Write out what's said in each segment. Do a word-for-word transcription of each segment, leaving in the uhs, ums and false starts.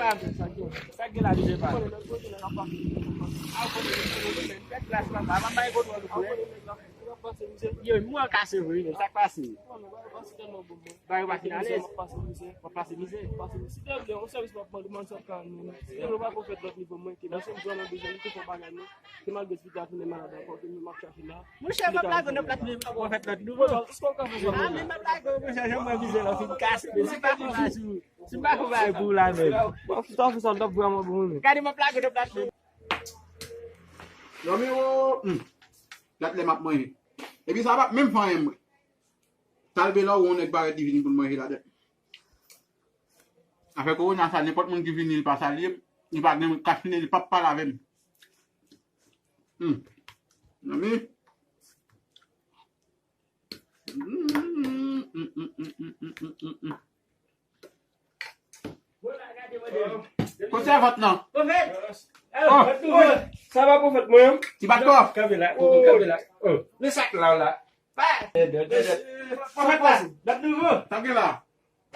Sa k gen la, mizè pa. Yo, mwen kase vre, men sa k pase? Bagay pa finalize. W ap pase mizè. Monchè, m ap lage nan plat men pwofèt lòt nouvo. A, men m ap lage, monchè, jan mwen vize la fin kase, men si pa konn bagay pou, si pa konn bagay pou la menm. Bon, si w fè sa, w t ap vrèman bon, wi. Gade, m ap lage nan plat men. Zanmi, o, hmm. Gad lè m ap manje. Epi sa pa menm fè anyen mwen. Talve lè w wè yon nèg parèt li vini pou l manje ladan. Afè kowona sa, nenpòt moun ki vini, li pa salye m, li pa gen kach li, li p ap pale avè m. Hmm. Zanmi. Hmm, hmm, hmm. Kote sèvant lan? Pwofèt! Oh! Sa va, pwofèt mwen? Ti bat kò? Kanpe la, kanpe la. Oh, men sa k la w la? Pwofèt la, dat nouvo. Sa gen la?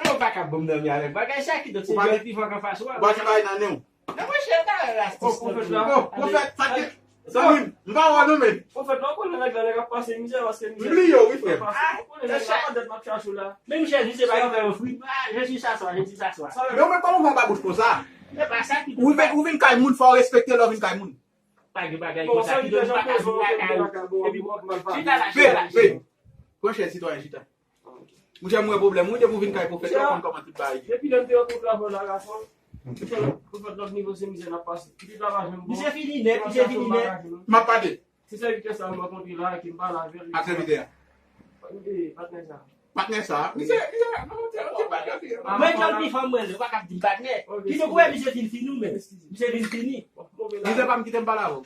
Ou pa ka ban m dòmi avèk bagay sa ki dòt se jòl pivan k anfas ou a. Ou pa gen bagay nan nen w? Non, monchè, ou ta wè rastis. Oh, pwofèt la. Oh, pwofèt, sa gen. Zanmi m, m pa wè w non, men. Pwofèt la, ou konnen nèg la, nèg ap pase mizè, paske mizè. M bliye w, wi, frè m. Ou konnen nèg la, pandan m ap chache w la. Men monchè, Jezi pa ka fè yon fri. Ah, Jezi sa swa, Jezi sa swa. Men ou menm, kòman w fè yon babouch konsa? Se pa sa ki. Ou vin, ou vin kay moun, fò w respekte lè w vin kay moun. Pa gen bagay konsa ki dòt pa ka vin lakay ou. Epi, chita la, chita la. Pran chèz sitwayen, chita. Monchè, m wè pwoblèm wi, depi w vin kay pwofèt la, ou konn kòman tout bagay ye. Depi lè m te rankontre avè w la, gason, pwofèt lòt nivo se mizè n ap pase. Pitit la pa janm bon. Misye fini nèt, misye fini nèt. M ap pale. Se sèvitè sa m rankontre la, ke m pale avè l. Ak sèvitè a? Patnè sa. Patnè sa? Misye, misye, non, misye, misye patnè. Mwen, Jòl Pivan, mwen, ou pa ka di m patnè. Kite kou wè misye fin fini ou menm. Misye fin fini. Mizè pa m kite m pale avè w.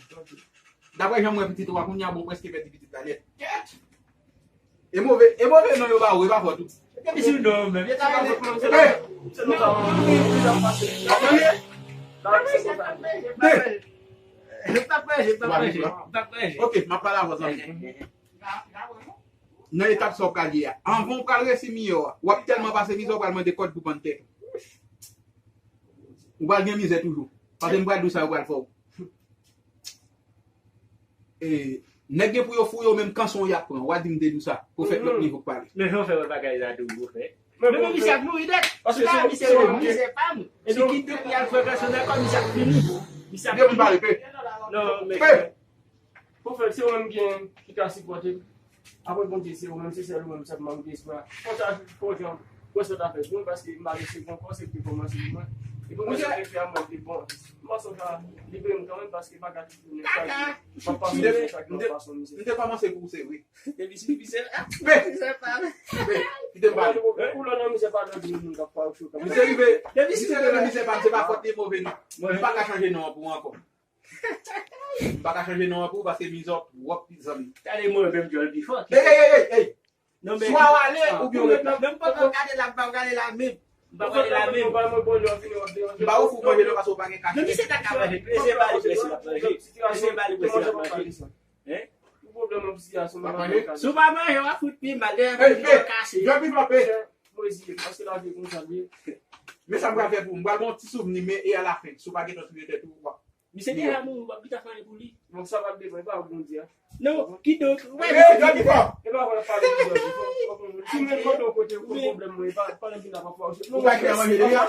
Daprè jan m wè pitit ou a kounye a, bon, prèske pèdi pitit la nèt. Kèt! E move, e move non yo ba ou, e pa fò tou. Epi si w non menm, yo ta ba ou. Hey! Ok, m ap pale avè w, zanmi. Nan etap sa w pral ye a. Anvan w pral resi miyò a, w ap tèlman pase mizè, w pral mande kòd pou pann tèt ou. Ou pral gen mizè toujou. Paske m pral di w sa yo pral fè w. E, nèg gen pou yo fouye w menm kanson y ap pran. W a di m te di w sa. Pwofèt lòt nivo k pale. Men jan w fè wè bagay sa tou, pwofèt. Men bon, misye ap mouri nèt. Paske si se misye, misye pa m. Epi ki dout li al fè kanson nan kò, misye ap fini. Misye ap fini. Non, men. Pwofèt, se ou menm ki, ki ka sipòte m. Apre Bondye, se ou menm, se sèl ou menm sèlman m gen espwa. Fò sa, fò jan, fò sa ta fèt pou mwen, paske m pa gen segond kò, se ki kòmanse pou mwen. E pou mwen, sa te fè a mwen, te bon. M panse w ka libere m kanmenm, paske pa ka toujou tounen sa ki, m ap pase, sa ki m ap pase, misye. M te kòmanse pou w, se vre. Depi si misye, misye pa. Kite m pale. Ou lò nan misye pa nan di moun k ap pale sou kanmenm. Misye rive, misye rive, misye pa, se pa fòt li move non. M pa ka chanje non an pou ou ankò. M pa ka chanje non an pou ou paske mizè w twòp, zanmi. Gade mwen menm, Jòl Pivan. Ey, ey, ey, ey, ey. Non, men swa w ale oubyen w ret la. Non, m poko gade la, m pa gade la menm. M pa gade la menm. M ba ou fou manje non paske w pa gen kach. Non, misye ta ka manje. Misye pa li prese l ap manje. Misye pa li prese l ap manje. Hein? Pou pwoblèm nan, sitiyasyon nan. Si w pa manje, w a fout pi mal. Dèyè, ey, ey, kase. Jòl Pivan, ey. Mwen di, paske lavi konsa l ye. Men sa m pral fè pou ou. M pral ba w yon ti souvni, men e alafen, si w pa gentan touye tèt ou, w ap Misye deja mouri, w ap gentan fè anyen pou li. Bon, sa pral depann, e pa ou k Bondye a. Non, kidonk, wè, misye fini. E pa vre, pale pou Bondye. Si w menm kote w kote, ou pwoblèm mwen, e pa, pa nan vin ap fwa. Ou bay chen an manje deja?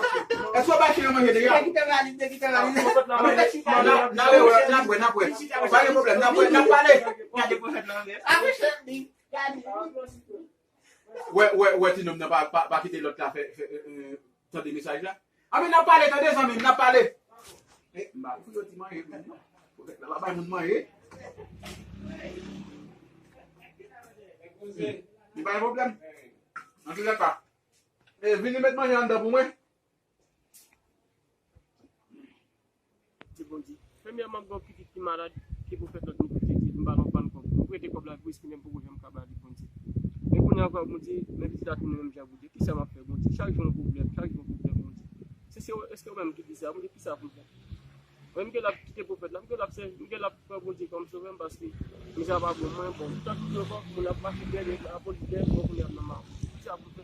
Èske w bay chen an manje deja? Misye kite valiz, misye kite valiz. N a wè, n a wè, n ap wè, n ap wè. Pa gen pwoblèm, n ap wè, n ap pale. Gade pwofèt la, men. A, mesye, gade. Wè, wè, wè, ti nonm nan pa, pa, pa kite lòt la fè, fè, euh, euh, tande mesaj la. Anben, n ap pale, tande, zanmi m, n ap pale. Eh, m ba ou fouyo ti manje menm non. Pwofèt la pa bay moun manje. Li pa gen pwoblèm. Antoulèka, eh, vini met manje anndan pou mwen. Di Bondye. Premyèman, m gen yon pitit ki malad, ke pwofèt lòt nivo te di m ba l yon bann kòb. M prete kòb la, preske menm poko janm ka ba li, Bondye. Men kounye a ankò, Bondye, men pitit la tounen menm jan, Bondye. Kisa m ap fè, Bondye? Chak jou yon pwoblèm, chak jou yon pwoblèm, Bondye. Se, se, èske ou menm ki di sa? Bondye, kisa pou m fè? Mwen, m gen l ap kite pwofèt la, m gen l ap sèvi, m gen l ap pran Bondye kòm sovè m, paske mizè a pa bon mwen, bon, m tankou ankò, moun ap mache dèyè, nèg la ap vole dèyè, bon, kounye a m nan mawon. Kisa pou m fè?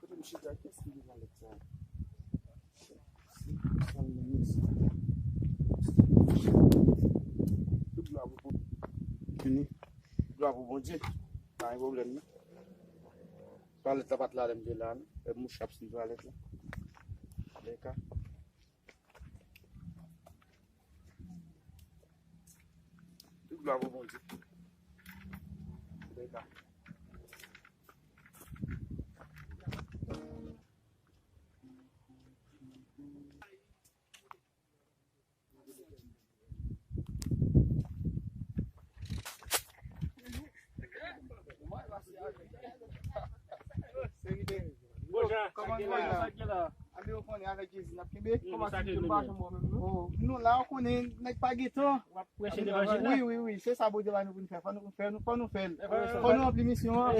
Kote m chita? Kiyès ki devan lèt sa? Se, se minis. Tout glwa pou Bondye. Fini. Glwa pou Bondye. Pa gen pwoblèm, non. Twalèt la pa t la lè m te la, non. E mouch ap sou twalèt la. Leka. Tout glwa pou Bondye. Leka. Kòman nou ye la? Amen, ou konnen avèk Jezi n ap kenbe. Kòman sa ki nou pa janm wè menm nou? Oh, nou la, ou konnen nèg pa gen tan. W ap preche levanjil la? Wi, wi, wi, se sa Bondye ba nou pou nou fè. Fò nou fè, nou, fò nou fè l. Fò nou ranpli misyon an.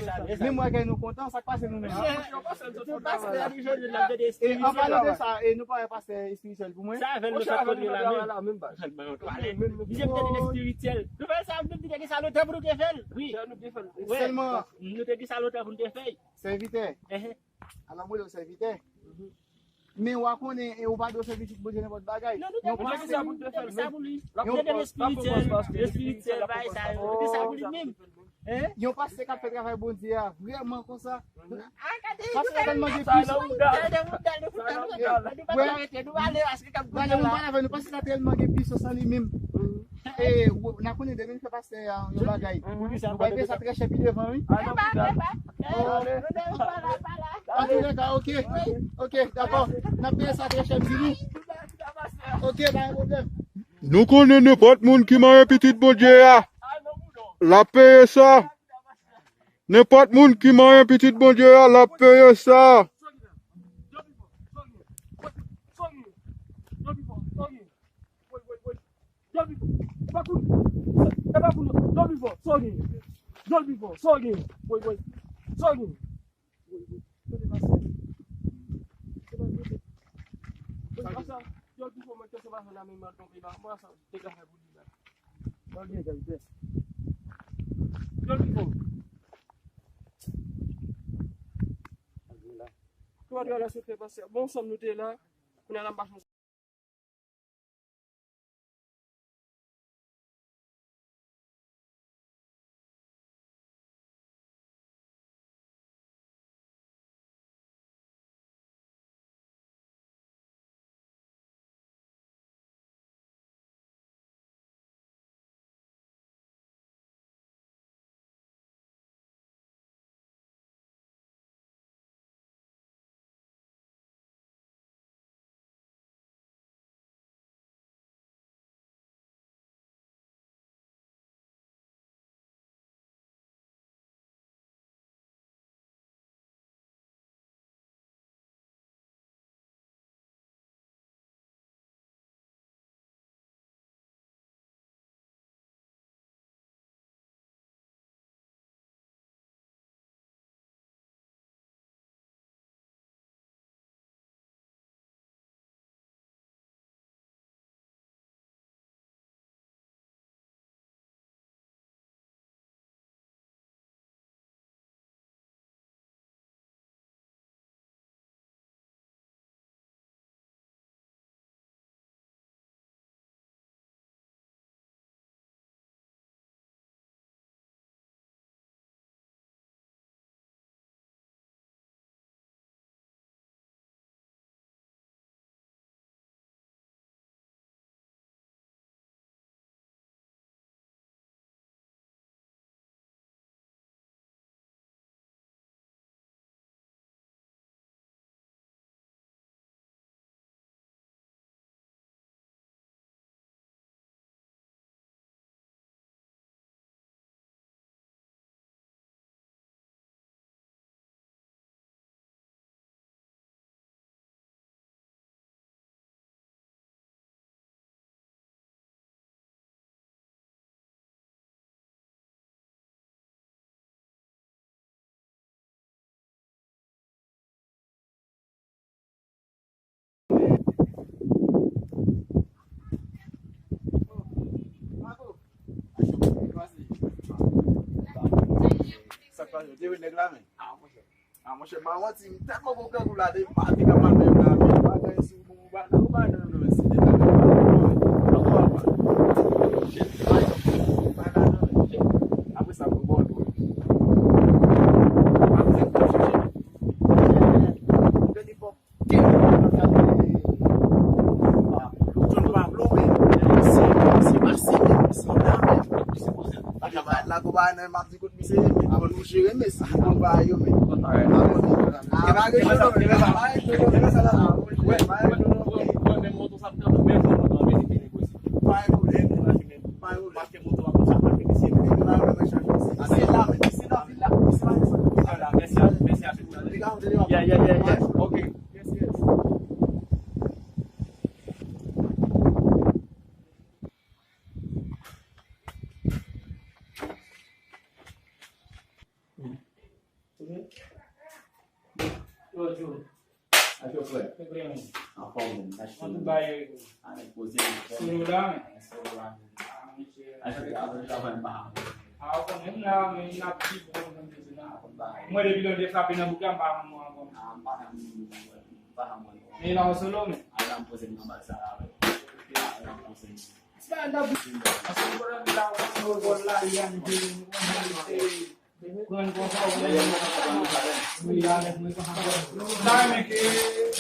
Menm wè kè nou kontan, sa k pase nou menm? Pastè a toujou di l ap tande espirityèl. E an palan de sa, e nou pa wè pastè espirityèl pou mwen? Sa avè l nou fè kote la menm. Misye m tande l espirityèl. Nou fè sa, nou te di sa lontan pou nou te fè l. Wi. Sèlman. Nou te di sa lontan pou nou te fè l. Sèvitè. Enhen. Ala mwen yo sèvitè. Men w a konnen, e ou pa dwe fè pitit Bondye nenpòt bagay. Non, nou te di sa pou, nou te di sa pou li. Nou te di l espirityèl, espirityèl, bagay sa yo. Nou te di sa pou li menm. Yon pastè k ap fè travay Bondye a, vrèman konsa. Pastè a tèlman gen pwisans. Gade, moun pale avè nou, pastè a tèlman gen pwisans nan li menm. E, w-, n a konnen demen n fè pastè a yon bagay. Nou bay pye sa trè chè pi devan, wi. Antoulèka, ok. Ok, dakò. N ap peye sa trè chè, m di nou. Ok, pa gen pwoblèm. Nou konnen nenpòt moun ki manyen pitit Bondye a, l ap peye sa. Nenpòt moun ki manyen pitit Bondye a, l ap peye sa. Bon, sòm nou te la, kounye a la m pa Yo te vin nèg la, men. Ah, monchè. Ah, monchè, m pa manti, m tèlman gon grangou la, depi m pa te ka pale menm la, men bagay sou moun, ou pa, ou pa nan menm, si te ka nan apre sa, pou bon, pou. Lagoba nan m ap di kote misye ye, men kote ou jere, men si ou ba yo, men. E pa gen jwe non, men pa gen jwe non, men pa gen jwe non, men pa gen jwe non. Pa gen pwoblèm, pa gen pwoblèm. Se la, men se nan vil la, se pa desann. Mèsi, mèsi. Yeah, yeah, yeah, yeah. Ok. Yes, yes. Yo, Joe. Ak yo, frè. Yo, frè, men. Anfòm, men. Mwen tou bay yo. Anèk poze, men. Sou yo la, men. Sou yo la, men. Ah, mesye. Achte, achte, travay, m pa. Ah, ou konnen m la, men, n ap viv, ou konnen, men, se la. Mwen, depi lè m te frape nan bouk la, m pa janm wè ankò. Ah, m pa janm, m pa janm wè. Men la, ou solo, men. Ah, la, m poze m nan bal sa la, wi. Ah, la, m poze m. Se pa nan bouk. Paske m konnen m la, ou konnen, ou konnen la, li an de, ou konnen, se Pran l konsa, ou menm, wi, avèk mwen konsa. M ta renmen ke,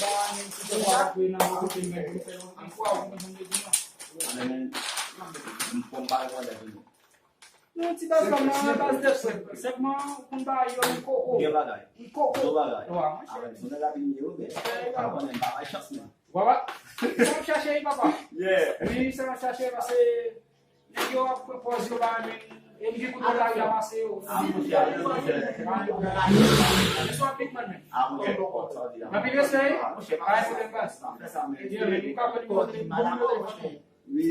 ba, menm si se pa apre nan kote mwen, mwen fè yon fwa, ou konprann sa m vle di, non? Non, ti baz la, mwen, baz de sèk. Sèk mwen, konn ba yo, yon koko. Gen bagay. Yon koko. Gwo bagay. Wa, mwen chè. Avèk zonè la vin yo, men. Pa konnen, pa bay chans, men. Wa, wa. Sa m chache, wi, papa. Yeah. Wi, sa m chache, paske Nèg yo ap pran pòz yo ba men, e m gen kout la ranmase yo. Ah, monchè, monchè. Anpil respè, wi. Yo, men, ou ka pran nimewo telefòn. Wi.